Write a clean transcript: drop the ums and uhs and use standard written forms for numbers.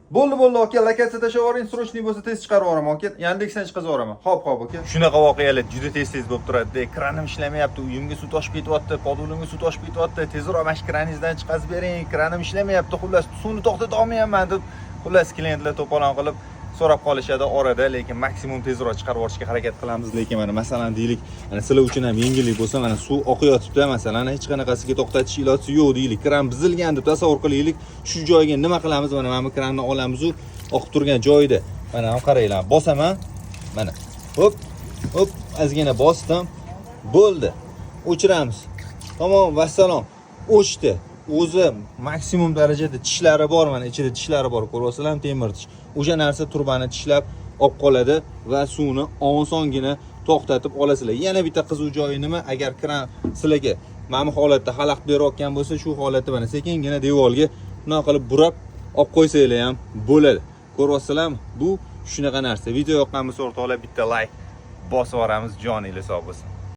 Bo'ldi, bo'ldi, aka, lokatsiya tashlab yuboring, срочный bo'lsa, tez chiqarib yuboraman, aka. Yandexdan chiqazib yuboraman. Hop, hop, aka. Shunaqa voqealar juda tez-tez bo'lib turadi. Kranim ishlamayapti, uyimga suv toshib ketyapti, podvalimga suv toshib ketyapti. Tezroq mana shu kraningizdan chiqazib bering, kranim ishlamayapti, xullas suvni to'xtata olmayapman deb, xullas klientlar to'polon qilib so'rab qolishadi orada, lekin maksimum tezroq chiqarib yuborishga harakat qilamiz. Lekin mana, masalan, deylik, mana sizlar uchun ham yengillik bo'lsa, mana suv oqayotibdi, masalan, hech qanaqasiga to'xtatish iloji yo'q deylik, kran buzilgan deb tasavvur qilaylik. Shu joyga nima qilamiz? Mana bu kranni olamiz u oqib turgan joyida, mana ham qaranglar, bosaman, mana, hop, hop, ozgina bosdim, bo'ldi, o'chiramiz. Tamom, vassalom, o'chdi o'zi. Maksimum darajada tishlari bor, mana ichida tishlari bor, ko'ryapsizlarmi, temir tish. O'sha narsa trubani tishlab olib qoladi va suvni osongina to'xtatib olasizlar. Yana bitta qiziq joyi nima? Agar kran sizlarga mana bu holatda xalaqit berayotgan bo'lsa, shu holatda mana sekingina devorga bundoq qilib burab olib qo'ysanglar ham bo'ladi. Ko'ryapsizlarmi? Bu shunaqa narsa. Video yoqqan bo'lsa, o'rtoqlar, bitta layk bosib yuboramiz. Joninglar sog' bo'lsin.